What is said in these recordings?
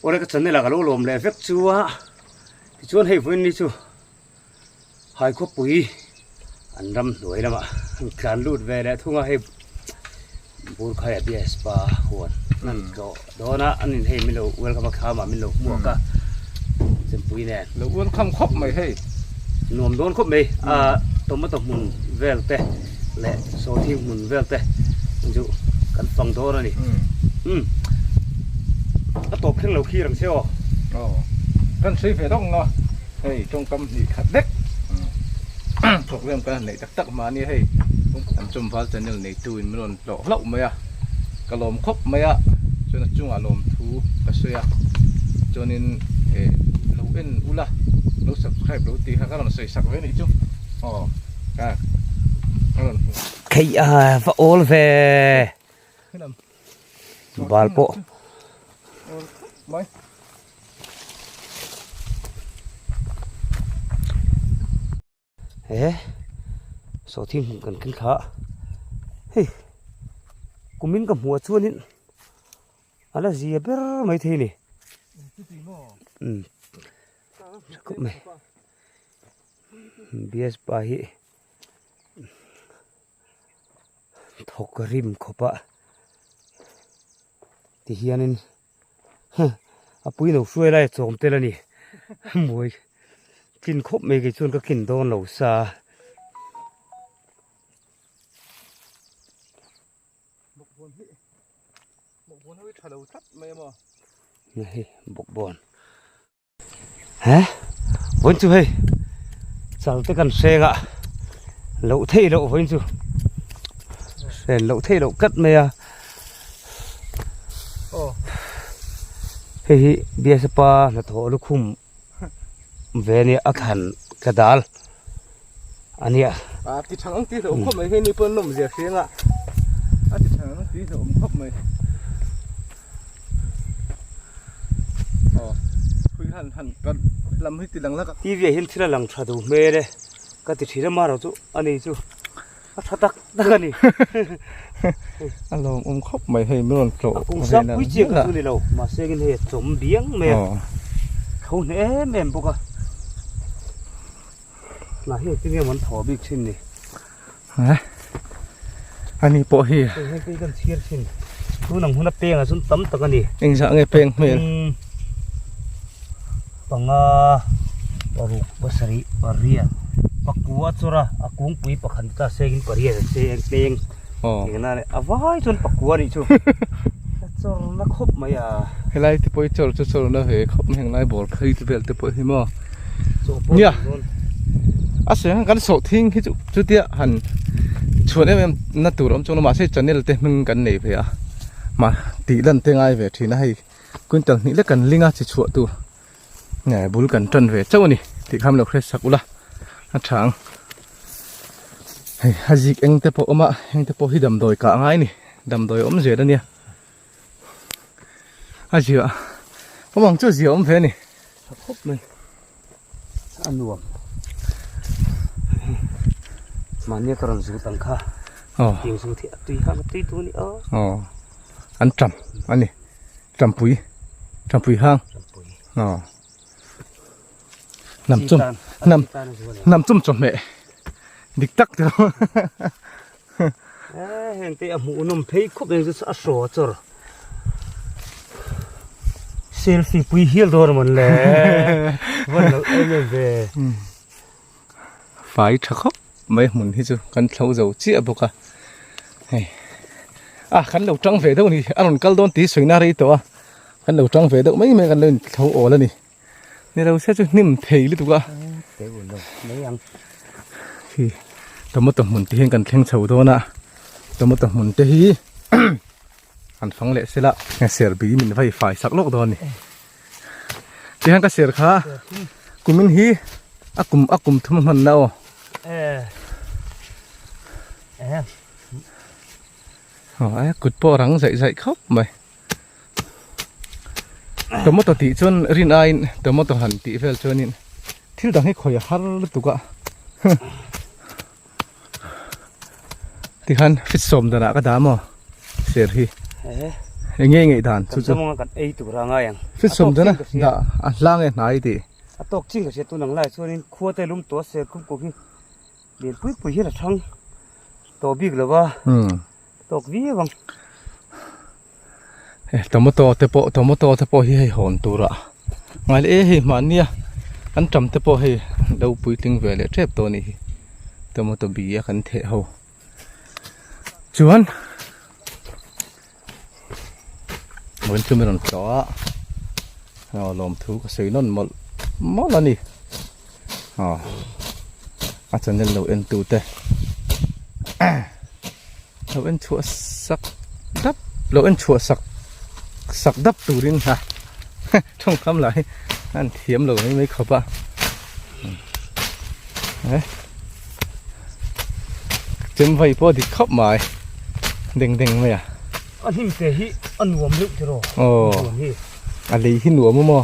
Awle ka channel ah ka lo lawm leh vek chu a, tichuan hei vawiin ni chu Haikhawpui an ram hnuai lamah an tlan lut ve leh thung a, hei Burkhaia BS pa huan an tlawh dawn a, an in hei min lo welcome a thlam ah min lo hmuak a chempui nen. Lo welcome khawp mai hei. Nuam dawn khawp mai a tomato hmun vel te leh sawhthing hmun vel te chu kan fang dawn a ni. Umm a tawp thleng lo khi rang se aw. Aw kan sawi ve dawk nga hei tawngkam hnih khat vek program kan han neih tak tak mahni hei an chawmval channel neitu in min rawn tlawh hlauh mai a ka lawm khawp mai a chuan a chungah lawm thu ka sawi a chuanin eh lo en ula lo subscribe lo tih kha ka rawn sawi sak ve anih chu aw ka ka rawn hmu. Kei a va awl ve bal pawh. He sawhthing hmun kan keng thla a hei kumin ka hmuh ah chuanin a la zia ber mai thei a ni umm tha khawp mai B S pa hi thawk rim khawp a ti hianin a pui lo hruai lai a chawm tel a ni mawi tlin khawp mai kei chuan ka kin dawn lo sa hei bawkbawn. He vawiin chu hei chal te kan hreng a loh theih loh vawiin chu hren loh theih loh tlat mai a hei hi biasapa hnathawh lukhum ve ania a thlan ka dal ania. A ti thang ang tih hlauh khawp mai hei ni pawn nawm zia hreng a a ti thang ang tih hlauh awm khawp mai. TV ah hian thil a lang tha duh hmel e ka ti thin a marawh chu a ni chu a tha tak tak a ni a lawm awm khawp mai hei min rawn tlawh a kung sang pui chiah kha chu ni lo mahse engin hei a chawm biang mai a tho hneh em em bawk a hnah hi engtin nge maw an thaw bik thin ni. Ani pawh hi. Hei hei kan chhir thin. Tun ang huna peng ah chuan tam tak a ni. Engzah nge peng hmel? Panga paruk pasarih pariat pakua chawr a a kungpui pakhat ta sengin pariat a cheng peng. Engna leh a vai chuan pakua nih chu. A chawr na khawp mai a. Helai te pawh hi chawr chu chawr na ve khawp mai henglai bawr phei te vel te pawh hi maw. Nia a sawi ang kan sawh thing hi chu chutia han chhuan em em na tur awm chuan mahse channel te hming kan nei ve a mah tih lan te ngai ve thin a hei quintal hnih lek kan ling a chi chhuah tur nge bul kan tan ve chauh a ni tih kha lo hre sak ula a tha ang hei a zik eng te pawh awm a heng te pawh hi damdawi kah ngai a ni damdawi awm zel a nia. A zia awm ang chu a zia awm ve a ni. Tha khawp mai a nuam mahnia ka rawn zut ang kha tiang zut hi a tui hang a tui tur a ni a. Aw an tam a ni tampui tampui hang aw hnam chum hnam hnam chum chawhmeh dik tak te Heng te a hmuh nawm phei khawp eng chu a hraw chawr selfie pui hial dawn a mawn le van lo em em ve fai tha khawp mai hmun hi chu kan thlo zo chiah bawk a hei a kan lo tang ve deuh a ni a rawn kal dawn tih sawina rei tawh a kan lo tang ve deuh mai mai kan lo inthlo awl a ni. Ni lo se chu hnim thei lutuk a. Khi tomato hmun te hian kan thleng chho dawn a tomato hmun te hi an fang leh sela ser bi min vai fai sak lawk dawn a ni tihian ka ser kha kumin hi a kum a kum thum hman na aw aw kut pawh rang zaih zaih khawp mai. Tomato tih chuan rin aiin tomato han tih vel chuanin thil dang hi khawi a har lutuk a tikhan fit sawm danah ka dah maw ser hi. Eng nge ngaih dan chu chu. Kan zawng kan ei tur a ngai ang. Fit sawm chuan a dah a hlang e hnai tih. A tawk chin ka hria tun ang lai chuanin khua te lum tawh a serkhum kum hi lian pui pui hian a thang tawh bik lo va tawk viau ang. Tomato te pawh tomato te pawh hi hei hawn tur a ngai leh e hei mahnia an tam te pawh hei lo puitling ve leh tep tawh a nih hi tomato bi a kan theh ho. Chuan vawiin chu min rawn tlawh a aw lawmthu ka sawi nawn mawlh mawlh a ni aw a channel lo en tu te lo en chhuah sak dap lo en chhuah sak sak dap turin ha thawngkam lah hi an thiam lo mai mai khawp a. Chem vai pawh a dik khawp mai deng deng mai a. A hnim te hi a nuam deuh tiraw? Aw a lei hi nuam a maw?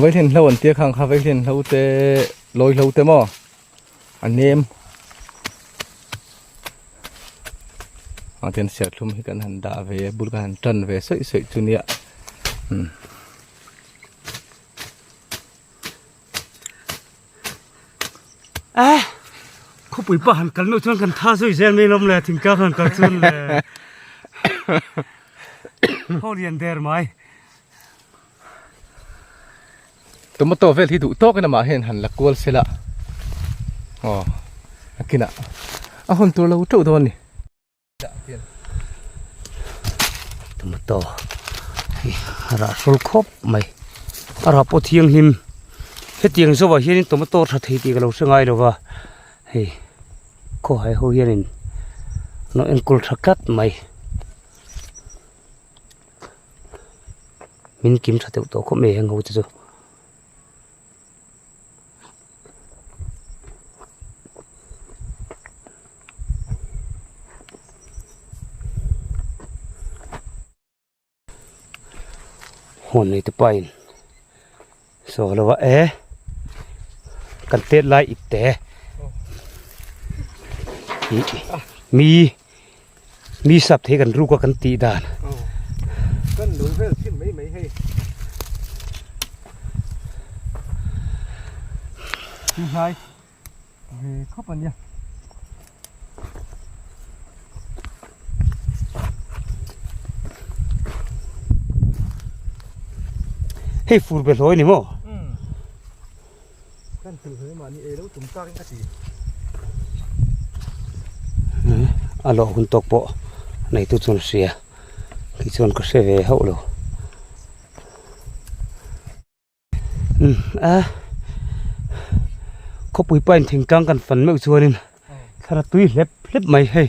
Vaihlen hlo an tia khang kha vaihlen hlo te lawi hlo te maw a nem a tian serthlum hi kan han dah ve a bul kan han tan ve sawi sawi chu nia. Eh khawpui pa han kal meuh chuan kan tha zui zel mai lawm le thingtlang han kal chuan le ho lian der mai. Tomato vel hi duh tawk in amah hian han la kual sela aw a kinah a hawn tur lo teuh dawn a ni. Tomato hi a rah hrawl khawp mai a rah pawh thianghlim hetiang zawhah hianin tomato tha thei tih ka lo hre ngai lo va hei khawhai ho hianin an lo enkawl tha tlat mai min kim tha deuh tawh khawp mai heng ho te chu. Hawn nei te pain saw lo a e kan tet lai ip te ih mi mi sap thei kan ruk a kan tih dan. Kan lo vel thin mai mai hei. Hnai ve khawp a nia. Hei fur be hlawi ni maw? Kan tul hle mahni ei lo tum tak in ka ti. A lawh hun tawk pawh neitu chuan a hria kei chuan ka hre ve hauh lo. A khawpui pain thingtlang kan fan meuh chuanin thla tui hlep hlep mai hei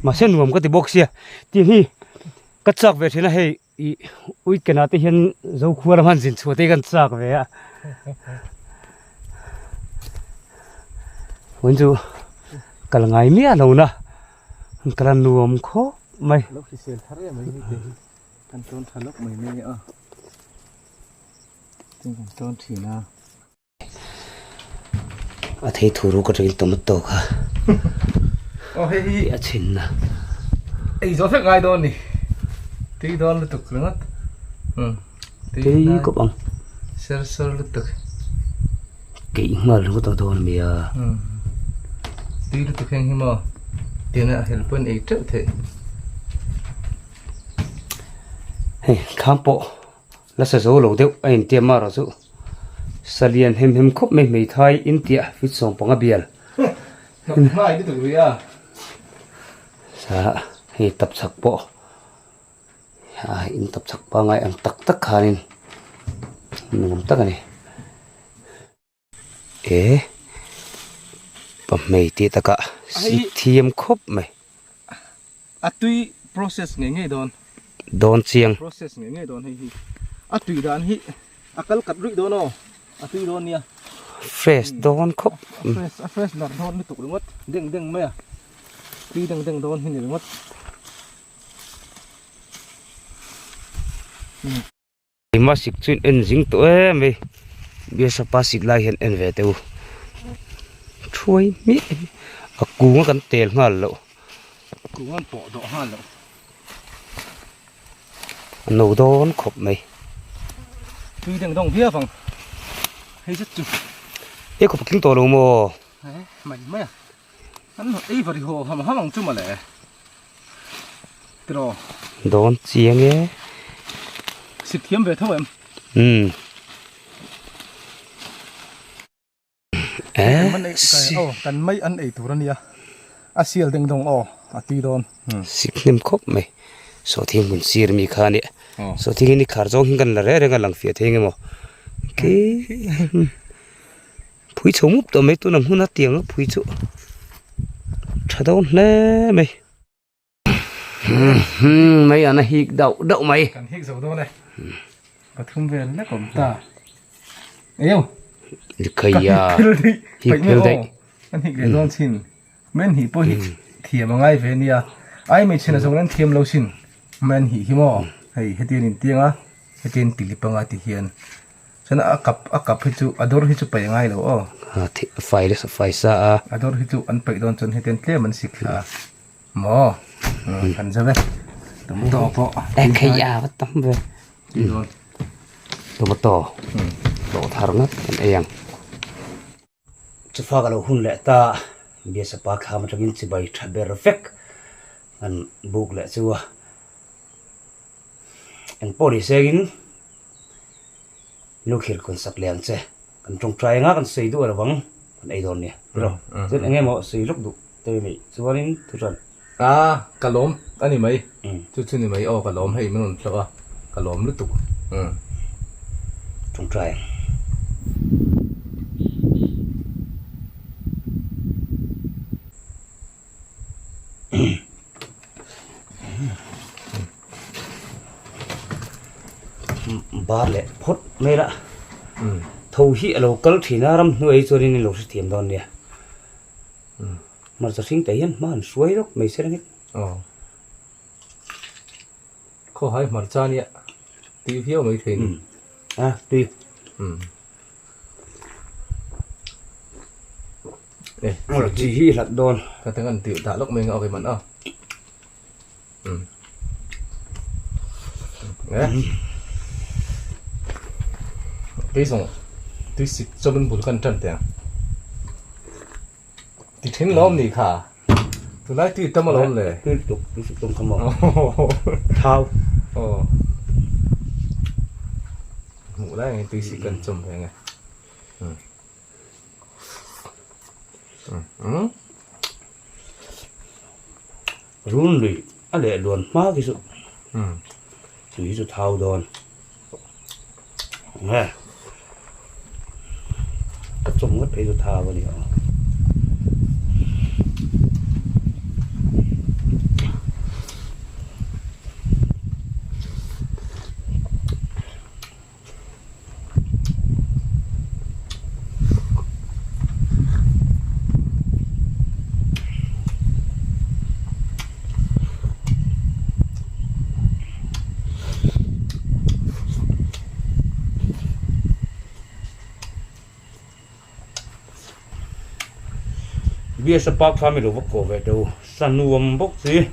mahse nuam ka ti bawk sia tih hi ka chak ve thin a hei ih weekend ah te hian zokhua lam han zin chhuah te hi kan chak ve a vawiin chu kal ngai miah lo na kal a nuam khawp mai. Kan tawn tha lawk mai mai a, tin kan tawn thin a. A thei thu ru ka tangin tomato kha. Aw hei hi. A chhin na. Ei zawh vek ngai dawn ni. Tui dawn lutuk ringawt. Um. Tui kawp ang. Ser ser lutuk. Keih nghal ringawt a dawn ami a. Um. Tui lutuk heng hi maw. Tina hel pawn ei teuh theih. Hei thlam pawh la sa zo lo deuh a intiam marawh chu salian hem hem khawp mai hmeithai intiah fit 15 bial sa hei tap chhak pawh a in tap chhak pangai ang tak tak khanin nuam tak a ni. E pahmei tih takah sik thiam khawp mai. A tui process ngei ngei dawn. Dawn chiang. Process ngei ngei dawn hei hi. A tui dan hi a kal kat ruih dawn aw. A tui dawn nia. Fresh dawn khawp. A fresh a fresh nar dawn lutuk ringawt deng deng mai a. Tui deng deng dawn hi ni ringawt. Keimah sik chu in en zing tawh em mai biasa pa sik lai hian en ve teh u thuai hmiah a kung a kan tel nghal loh kung an pawh dawh nghal loh. A no dawn khawp mai. Tui deng dawng viau vang hei zet chu. E khawp a tling tawh lo maw? E mai mai a. An ei va ri haw ham ham ang chu mawle. Tiraw. Dawn chiang e. Sik thiam ve tho em? Umm. Kan mai an ei tur a nia a sial deng dawng aw a tui dawn. Sik hnem khawp mai sawhthing hmun sir mi kha a nia sawhthing hi ni khar zawng hi kan la reng reng a lang fiah thei eng emaw khi phui chho mup tawh mai tuna hmun a tiang a phui chu tha dawn hle mai. Mai an a hik dauh dauh mai. Kan hik zo dawn e. Pathum vel lek awm ta. Eo. Khaia. Hik phel daih. Kan hik leh dawn chin. Men hi pawh hi thiam a ngai ve nia. Ai mai chhin a zawng an thiam lo sin. Men hi hi maw. Hei hetian in tiang a. Hetian tilip anga ti hian. Chuan a kap a kap hi chu a dawr hi chu paih a ngai lo aw. Fai fai sa a. A dawr hi chu an paih dawn chuan hetian tlem an sik thla a. Maw kan zo ve tomato pawh eng khei a va tam ve tomato tawh thar ngat kan ei ang chufa ka lo hun leh ta biasapa thlam atangin chibai tha ber vek an buk leh chu a eng pawh ni sengin lukhir kawn sak leh ang che kan tawngtai anga kan sawi duh lovang kan ei dawn nia tiraw chuan eng emaw sawi lawk duh te a nih chuanin thu chuan a ka lawm a ni mai chu chu ni mai aw ka lawm hei min rawn tlawh a ka lawm lutuk tawngtai ang. Bar leh phawt mai la tho hi a lo kal thin a ramhnuai chuanin in lo hrethiam dawn nia hmarcha hring te hian hma an hruai lawk mai se rengin Khawhai hmarcha nia tui viau mai thei ni a tui Chi hi hlat dawn. Ka teng an tih dah lawk mai nga ok man a. Kei zawng tui sik chawmin bul kan tan teh ang. Ti thin lawm ni kha. Tunlai tui tam alawm le. Tui tuk tui sik tum kha maw. Thau. Aw. Hmuh lai ang tui sik kan chawm ve nge. Run lui a leh luan hma khi chu tui chu thau dawn nge ka chawm ngawt phei chu thau a ni ang. Biasa park kha mi lo va kawh ve teh u sa nuam bawk si.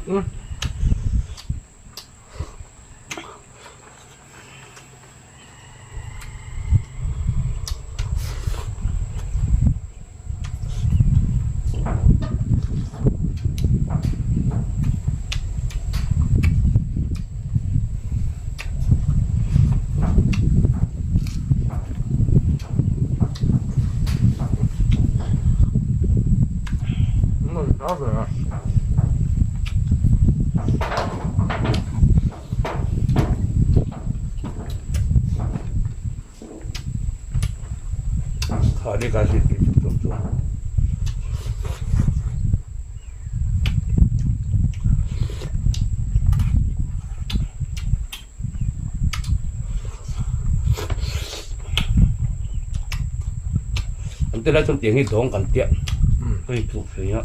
An ti lai chuan tiang hi dawng kan piah hei chu phei a.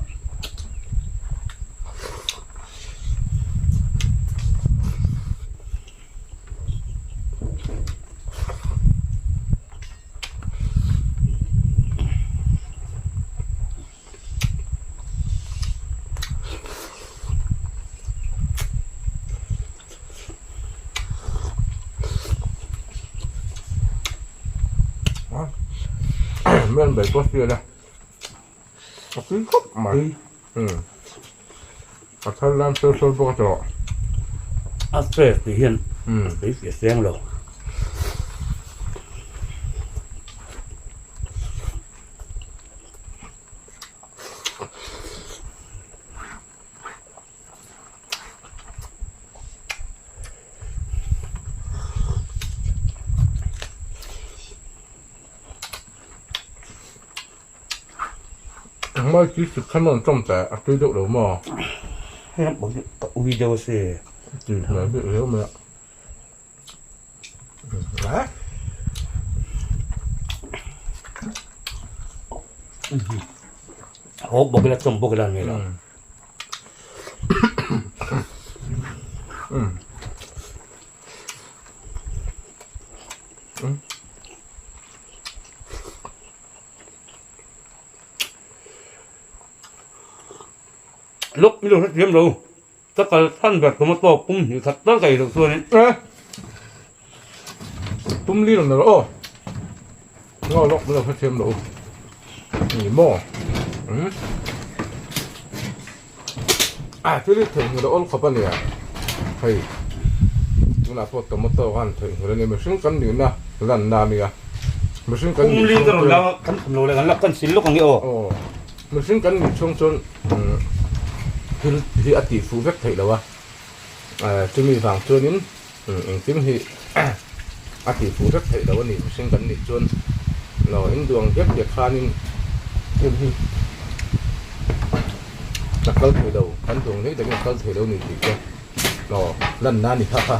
Men bai pawh vel a a tui khawp mai a thar lam sawl sawl bawk a tawh a fresh tih hian a tui fiah seng lo. Engmah hi tui khan an tawng teh a tui deuh lo maw? Hei lam pawh hi ka ui deuh a si. Tui hmel bik riau mai a. Hawk bawk ila chawm bawk ila an ngei lo. Lawk mi lo hrethiam lo. Ka kal than ber tomato pum hnih khat tal ka ei loh chuanin. E pum li rawn rawh aw ngaw lawk min lo hrethiam lo ni maw umm a thil hi theihnghilh a awl khawp a nia hei tunah pawh tomato khan theihnghilh a nia mihring kan nihna lanna a nia mihring kan nih chhung chuan kan kham lo le kan la kan sil lawk ang e aw aw mihring kan nih chhung chuan umm thil hi a tih fuh vek theih lo a chumi vang chuanin engkim hi a tih fuh vek theih lo a ni mihring kan nih chuan lo in duang viak viak khanin thil hi a kal thei lo kan duang daih daih in a kal thei lo a ni tih te aw lanna a ni kha kha.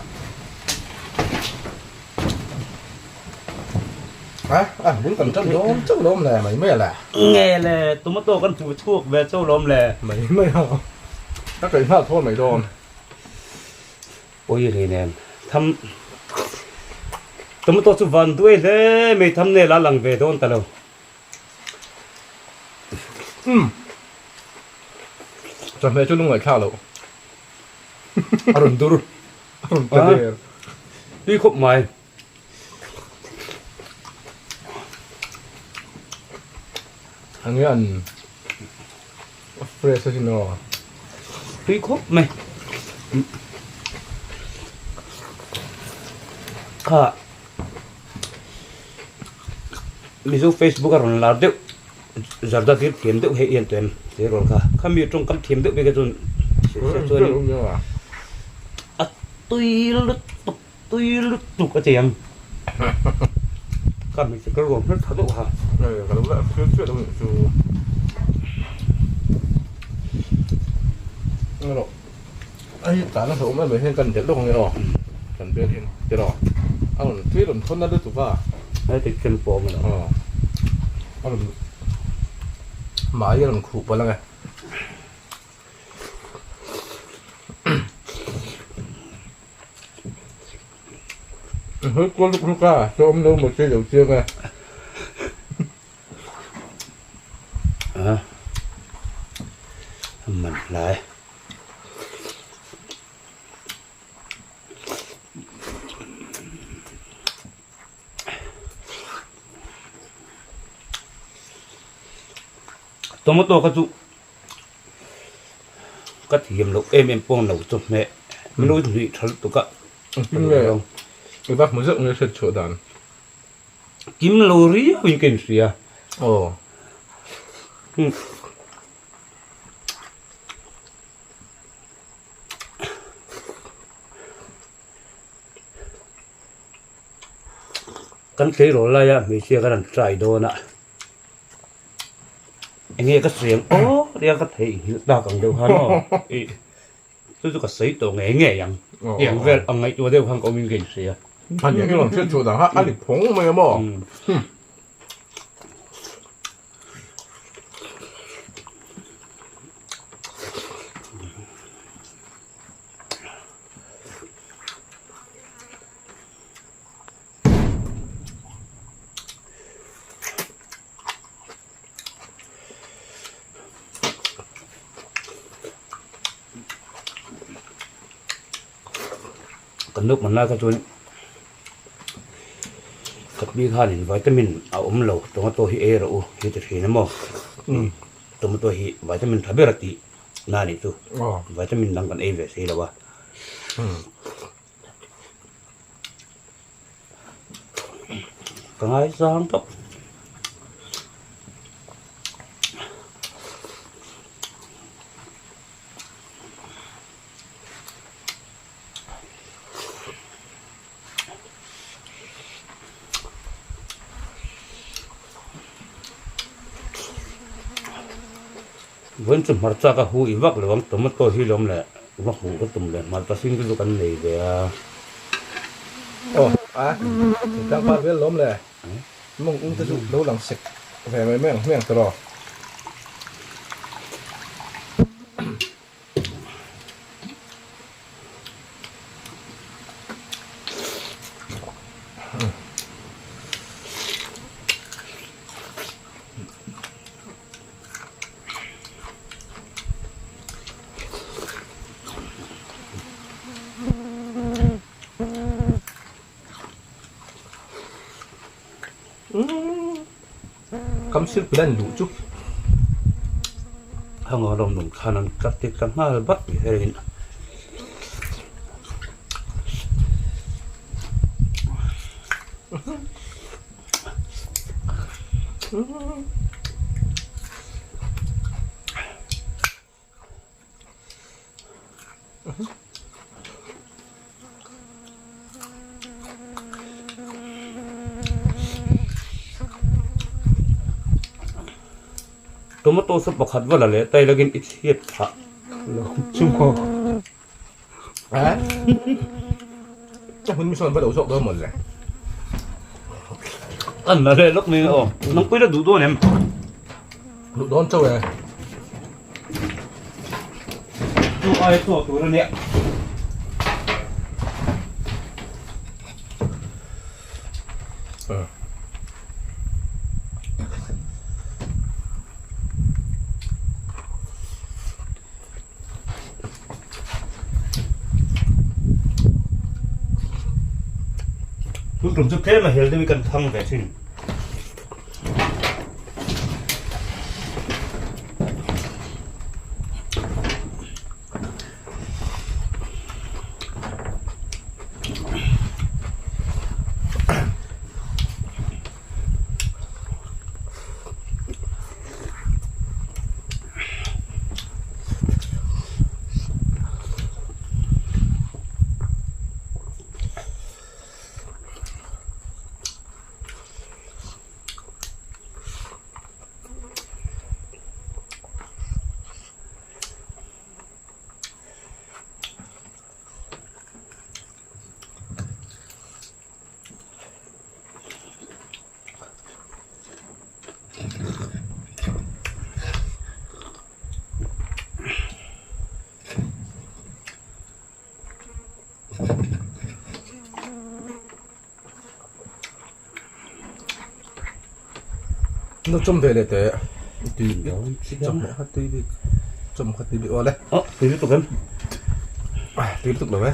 A a bul kan tan dawn chauh lawm le mai mai a le. Nge le tomato kan hmuh chhuak ve chauh lawm le. Mai mai a ka kaih nghal thawn mai dawn. Pawi hle nen tham tomato chu van duai hle mai tham nel a lang ve dawn ta lo. Umm chawhmeh chu lungngaihthlak loh a rawn dur a rawn ta der. Tui khawp mai. Enge an fresh a sin aw. Tui khawp mai. Kha Mizo Facebook a rawn lar deuh zarda tir thiam deuh hei hian tuem tleirawl kha khami tawngkam thiam deuh bik a chuan chuan a tui lutuk. Tui lutuk a ti ang. Ka hmeichhe kal ruam hmel tha deuh ha. Hei ka lo la thil chiah lo nih chu. Rawh. Ai tan a hlauh mai mai hian kan delh lawk ang e aw. Kan bel hian tiraw. A rawn tui rawn thawn na lutuk a. Hei ti chen pawh a awm lo. A rawn mai a rawn khuh palh ang e. Hei kual luk luk a chaw awm lo maw che lo chiang e. A man hlai. Tomato kha chu Ka thiam loh em em pawh lo chu hmeh min lo hnuih tha lutuk a. Kim nge i va hmu zeuh nge hriat chhuah dan? Kim lo riau in ka inhria. Aw. Kan tleirawl laia hmeichhia kan han try dawn a. Enge ka sawi ang aw tia ka theihnghilh tak ang deuh khan aw ih chu chu ka sawi tawh ngei ngei ang tiang vel ang ngaihtuah deuh khan ka awm in ka inhria. A nia i rawn hriat chhuah dan kha a ni phawng mai a maw? Kan nuk man lai kha chuan Khatmi khanin vitamin a awm lo tomato hi ei rawh u hi ti thin emaw tomato hi vitamin tha ber a tih na a nih chu vitamin dang kan ei ve si lo a. Ka ngaizang tawp. Vawiin chu hmarcha ka hu i vak lo ang tomato hi lawm leh va hmuh ka tum leh hmarcha hring te chu kan nei ve a. Aw a thingtlang par vel lawm le mawng ung te chu lo lang sek ve mai mai ang hmiang tawh. Kam sir plan duh chu. Hang a rawng nung khan an tlat tir ta nghal vak ni herin. Tomato chu pakhat va la leh tai lagin i chhiat phah lo chu maw. Hun mi sawn va lo zawk dawn mawn le. An la leh lawk mai aw. Nangpui la duh dawn em? Duh dawn chauh e. Chu ai chaw tur a nia. Tun tum chu tlem a hel deuh i kan thang ve thin. Nó chôm về để tệ tùy chôm kha tùy bik chôm kha tùy bik ole Ờ, tùy tiếp tục em tùy tiếp tục rồi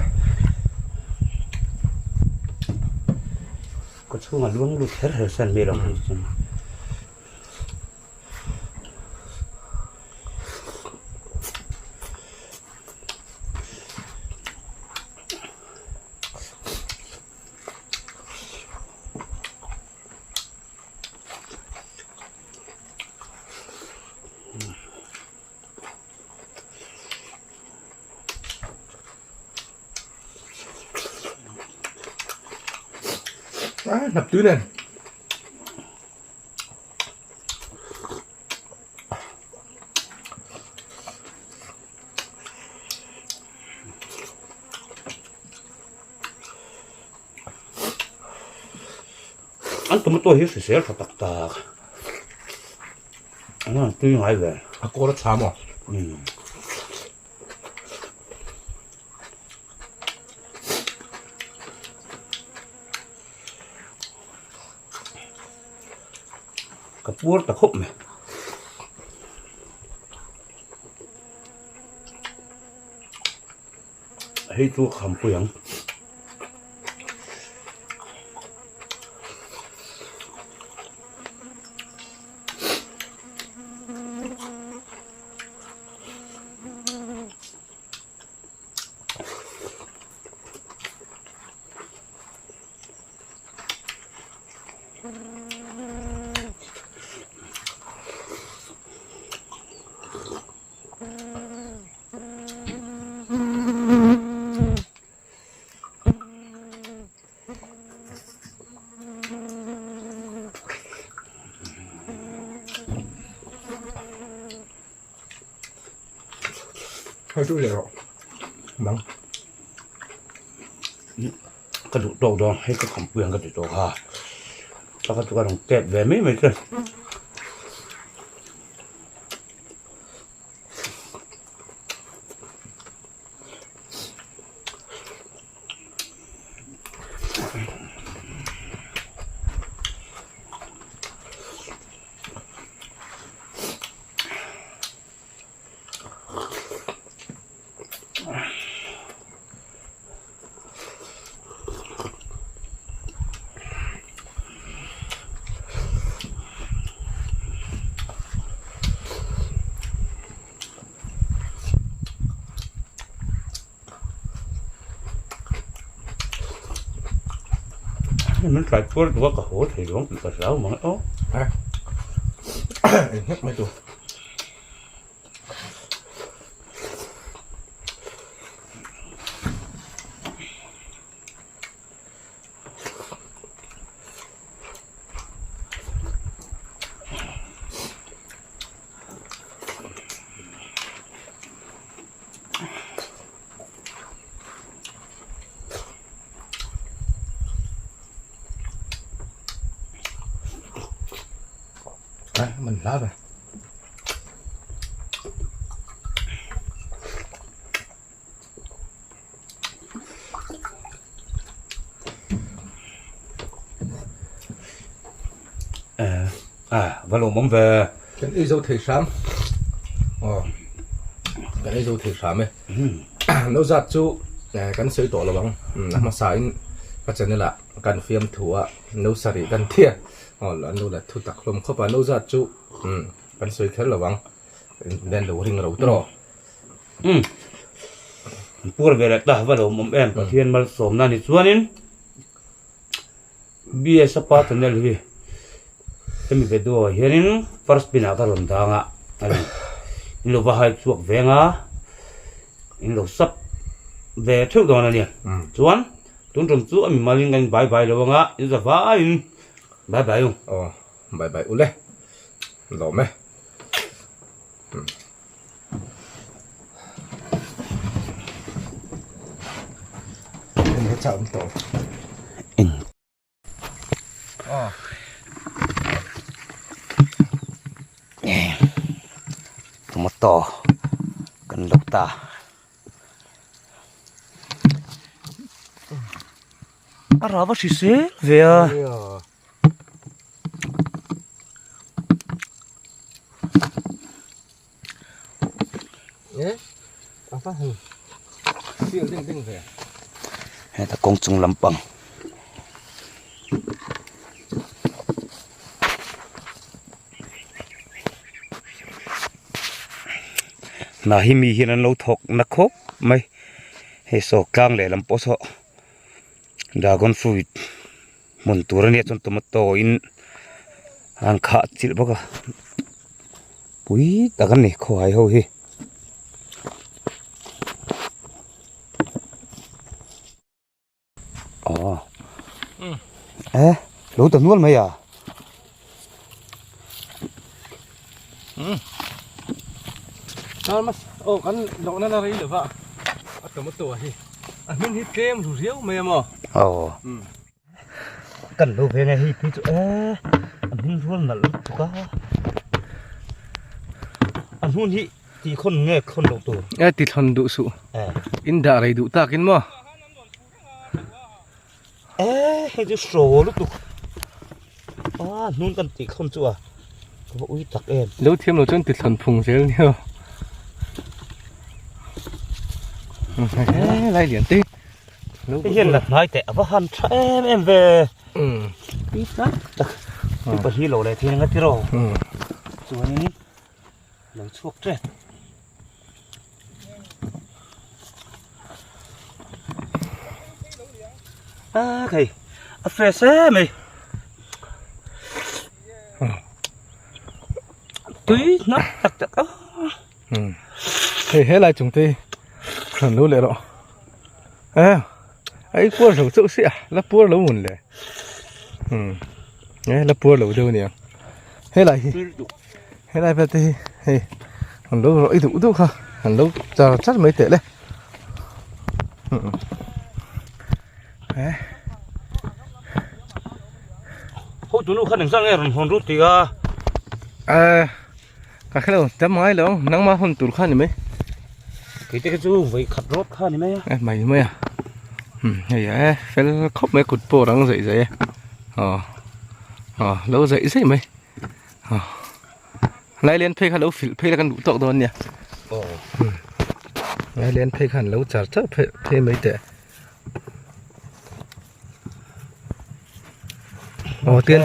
Ka chhungah luang lut her her san hmel ang hi chuan. À, nập túi này. An tomato hi hrisel tha tak tak. An tui ngai ve. A kawr a tha maw? Umm. Ka puar ta khawp mai. Hei chu ka khampui ang. Hei chu leh rawh bang. Ka duh tawk dawn hei ka khampui ang ka ti tawk ha taka chu ka rawn tep ve mai mai che. Min tlai puar duh a ka haw thei lo ang tih ka hlau mang e aw. Eng hlek mai tur. Mình lá rồi. À, va lo mawm ve. Kan ei zo thei hram. Aw. Kan ei zo thei hram e. No zat chu kan sawi tawh lo ang. A hmasa in ka channel ah kan fiam thu a no sarih kan tia. Aw an lo la thu tak hlawm khawp a no zat chu kan sawi kher lo ang. Nen lo ring ro tawh. Umm pur ve leh ta va lo awm em Pathian malsawmna ni chuanin BS pa channel hi hemi video ah hianin first pin ah ka rawn dang a a ni in lo va hai chhuak veng a in lo sub ve theuh dawn a nia chuan tun tum chu a mimal in kan in bye bye lo anga in za vaiin bye bye u. Aw bye bye ule lawm e. Tomato kan lo ta. A rava hrisel ve a. Heta kawng chung lampang hna hi mi hian an lo thawk na khawp mai hei saw tlang lehlam pawh saw dragon fruit. Hmun tur ania chuan tomato in an khah chilh bawk a pui tak ani khawhai ho hi. Aw e lo ta nual mai a. Aw kan lohna la rei lova a tomato hi a hming hi tlem ru riau mai a maw. Aw kan lo ve nge hei phei chu e a hming rual nalh lutuk a a hnun hi tih khawn nge khawn loh tur. E ti thlawn duh suh in dah rei duh takin maw. E hei chu hraw lutuk a hnun kan tih khawn chu a ka va ui tak em. Lo thiam lo chuan ti thlawn phung zel nia e lai lian te hei hian la hnai teh a va han tha em em ve pi tak tak pi pahnih lo leh thei ang a tiraw chuanin lo chhuak tep. A khai a fresh em mai. Tui hnap tak tak a. Hei helai chung te hran lo leh rawh. E ai puar zo chauh sia la puar lo mun le. E la puar lo deuh ania. Helai hi helai vel te hi hei an lo rawh i duh duh kha an lo char char mai teh le. E Ho tunu khan engzah nge rawn hawn rut tih a? Eh, ka hrelo tam ngai lo nangma hun tur kha ni mai. Kei te kha chu vawi khat rawt kha ni mai a. Eh mai mai a. Hmm hei e fel khawp mai kut pawh rang zaih zaih e. Aw aw lo zaih zaih mai. Aw Lailen phei kha lo filh phei la kan duh tawk dawn nia. Aw Lailen phei khan lo char char phei phei mai teh. Aw tian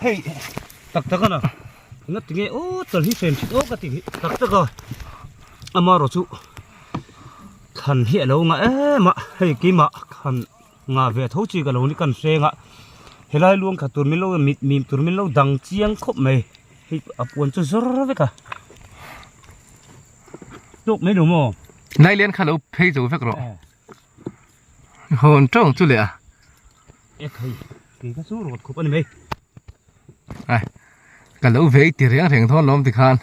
hei tak tak ana nga tinge aw chal hi fen thit aw ka ti tak tak a ama rawh chu thlan hi alo nga em a hei keimah khan nga ve tho chi ka lo ni kan hreng a helai luang kha tur min lo mit mim tur min lo dang chiang khawp mai hei a puan chu zawr vek a tawk mai lo maw Lailian kha lo phei zo vek rawh. Hawn tawng chu leh a. E thei, kei ka chu rawt khup a ni mai. Ai, ka lo vei ti reng reng thawn lawm tikhan.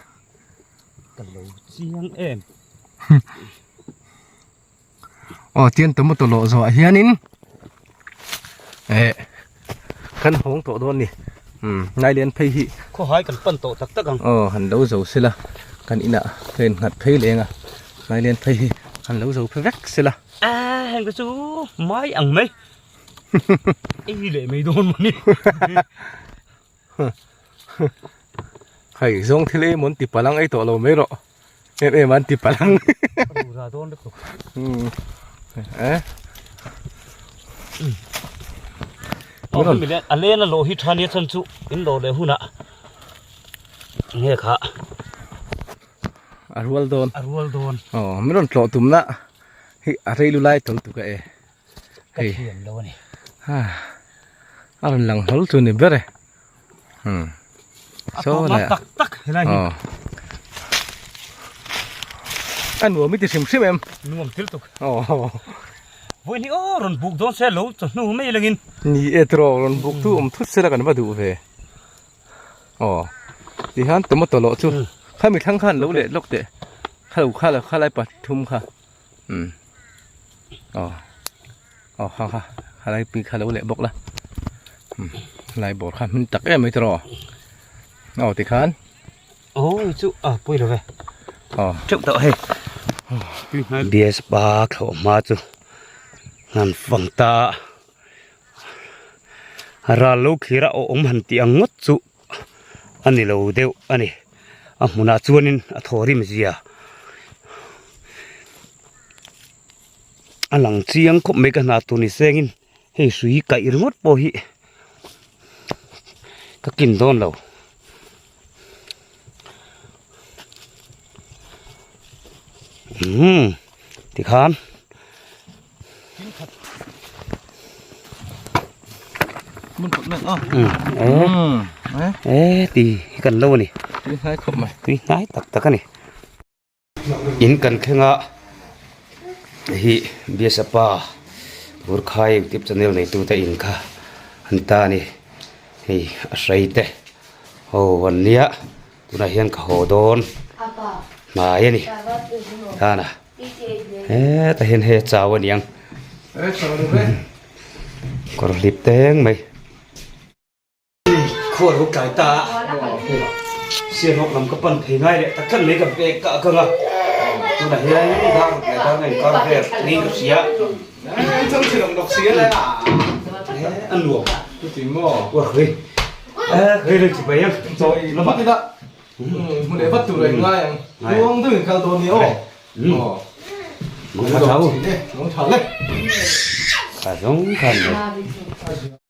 Ka lo chiang em. Aw tian tomato lawh zawh ah hianin eh kan hawng tawh dawn ni umm ngailian phei hi khawhai kan pan tawh tak tak ang aw han lo zo sela kan inah ka in nghat phei leng a ngailian phei hi han lo zo phei vek sela a heng te chu mai ang mai ei leh mai dawn mawni Hei zawng thil em an ti palang ei tawh lo mai rawh em em an ti palang ra dawn vek tawh eh a len a lawh hi tha nia chan chu in lawh leh hunah nge kha a rual dawn a rual dawn aw min rawn tlawh tumna hi a rei lu lai tawlh tuk a e Ka thiam lo a ni. Ha. A rawn lang hlawl chu ni ber e. Hmm. So le. Tak tak helai hi. A nuam i ti hrim hrim em? Nuam thil tuk. Oh. Vawi ni aw rawn buk dawn se lo chawhnu mai langin. Ni e tiraw rawn buk tu awm thut sela kan va duh ve. Aw. Tihian tomato lawh chu khami thlang khan lo leh lawk teh. Kha lo kha khalai pathum kha. Um aw aw kha kha khalai pui kha lo leh bawk la um lai bawr kha hmin tak em mai tiraw aw tikhan aw chu a pawi lo ve aw teuh tawh hei bias pa thlawh hma chu han fang ta a ral lo thlir a awm han tih ang ngawt chu a ni lo deuh a ni a hmunah chuanin a thaw rim zia a lang chiang khawp mai ka hna tur ni sengin hei hrui kaih ringawt pawh hi ka kin dawn lo. Umm tikhan. E ti hi kan lo a ni tui hnai khawp mai tui hnai tak tak a ni in kan thleng a hi biasapa burkhai youtube channel neitu te in kha an ta a ni hei a hrei te ho an nia tunah hian ka haw dawn hnai a ni tana. Hetah hian hei a chau a niang kawr hlip teng mai khuar ho tlai ta a sian hawk lam ka pan phei ngai leh tak tlat mai ka bag ka ak ang a tunah hian dar leh dar a inkar vel niin ka hria a nuam uar Hmun leh vat tur a ingai ang. Tluang deuh in kal dawn ni aw. Aw. Mong tha chau. Mong tha le. Ka zawng khan le.